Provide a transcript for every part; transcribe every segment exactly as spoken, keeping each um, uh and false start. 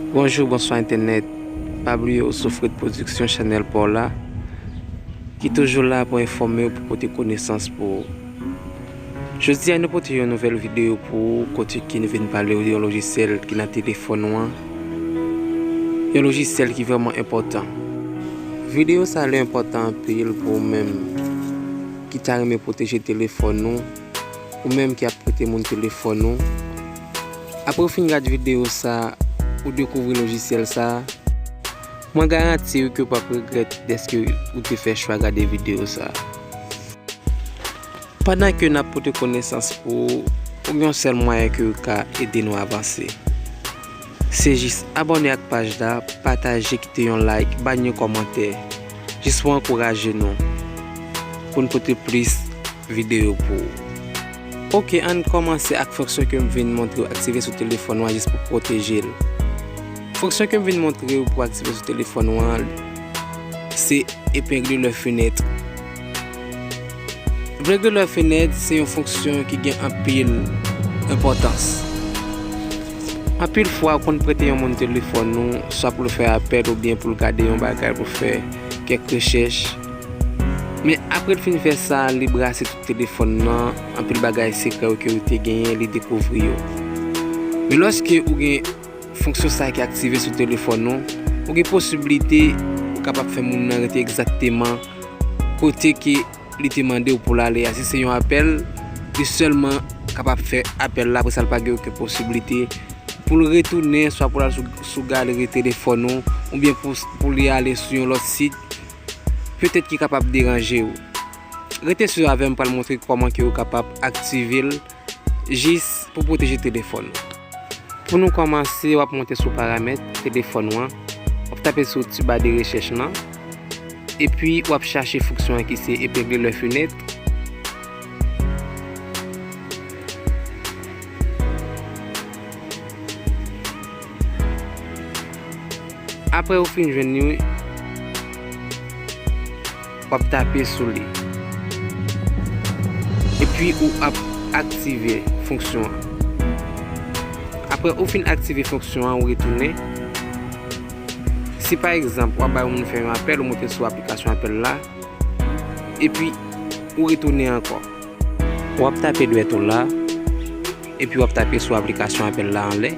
Bonjou, bonswa entènèt. Pa bliye ou soufri de pwodiksyon chanèl pa w la, ki toujou la pou enfòme w, pou pote konesans pou ou. Jodi a, nou pote yon nouvèl videyo pou ou, kote ke nou vin pale w de yon lojisyèl ki nan telefòn ou an. Yon lojisyèl ki vrèman enpòtan. Videyo sa a enpòtan anpil pou ou menm ki ta renmen pwoteje telefòn ou, ou menm ki ap prete moun telefòn ou. Apre w fin gade videyo sa, ou dekouvri lojisyèl sa, mwen garanti w ke w p ap regrèt dèske ou te fè chwa gade videyo sa. Pandan ke n ap pote konesans pou ou, ou gen yon sèl mwayen ke w ka ede nou avanse. Se jis abòne ak paj la, pataje, kite yon like, ba n yon kòmantè, jis pou ankouraje nou, pou n pote plis videyo pou ou. Oke, ann kòmanse ak fonksyon ke m vin montre w aktive sou telefòn ou an jis pou pwoteje l. Fonksyon ke m vin montre w pou aktive sou telefòn ou an, se épingler leurs fenêtres. Épingler leurs fenêtres se yon fonksyon ki gen anpil enpòtans. Anpil fwa, ou konn prete yon moun telefòn ou, swa pou l fè apèl oubyen pou l gade yon bagay, pou l fè kèk rechèch. Men apre l fin fè sa, li brase tout telefòn nan, anpil bagay sekrè yo ke ou te genyen, li dekouvri yo. Men lòske ou gen fonksyon sa a ki aktive sou telefòn ou, ou gen posiblite ou kapab fè moun nan rete egzakteman kote ke li te mande w pou l ale a. Si se yon apèl, li sèlman kapab fè apèl la, apre sa l pa gen okenn posiblite pou l retounen, swa pou l al sou, sou galeri telefòn ou, oubyen pou, pou li ale sou yon lòt sit, petèt ki kapab deranje w. Rete swiv avè m, m pral montre kòman ke ou kapab aktive l jis pou pwoteje telefòn ou. Pou nou kòmanse, w ap monte sou paramèt telefòn ou an, w ap tape sou ti ba de rechèch lan, epi w ap chache fonksyon an ki se épingler leurs fenêtres. Apre ou fin jwenn li, w ap tape sou li. Epi ou ap aktive fonksyon an. Apre ou fin aktive fonksyon an, ou retounen. Si pa egzanp, w ap bay yon moun fè yon apèl, ou monte sou aplikasyon apèl la, epi ou retounen ankò. W ap tape dwèt ou la, epi w ap tape sou aplikasyon apèl la anlè,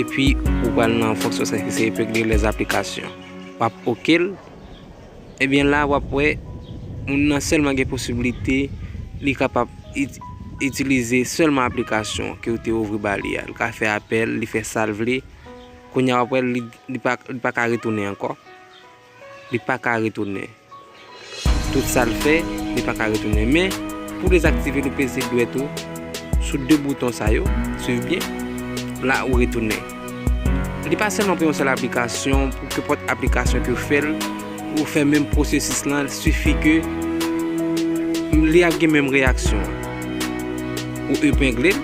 epi ou pral nan fonksyon sa ki se épingler les applications. W ap oke l, ebyen la w ap wè moun nan sèlman gen posiblite li kapab it-, itilize sèlman aplikasyon ke w te ouvri ba li a. Li ka fè apèl, li fè sa l vle. Kounye a w ap wè li, li pa, li pa ka retounen ankò. Li pa ka retounen. Tout sa l fè, li pa ka retounen. Men, pou dezaktive l, ou peze dwèt ou sou de bouton sa yo, swiv byen, la ou retounen. Li pa sèlman pou yon sèl aplikasyon, pou kenpòt aplikasyon ke w fè l, ou fè menm pwosesis lan, sifi ke li ap gen menm reyaksyon an. Ou epengle l,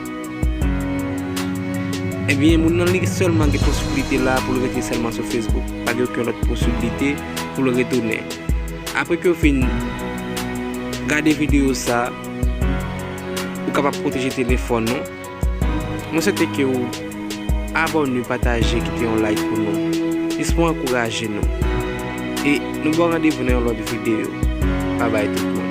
ebyen, moun nan li sèlman gen posiblite la pou l rete sèlman sou Facebook. Pa gen okenn lòt posiblite pou l retounen. Apre ke w fin gade videyo sa, ou kapab pwoteje telefòn ou. Mwen swete ke w abòne, pataje, kite yon like pou nou. Jis pou ankouraje nou. E nou ba w randevou nan yon lòt videyo. Babay tout moun.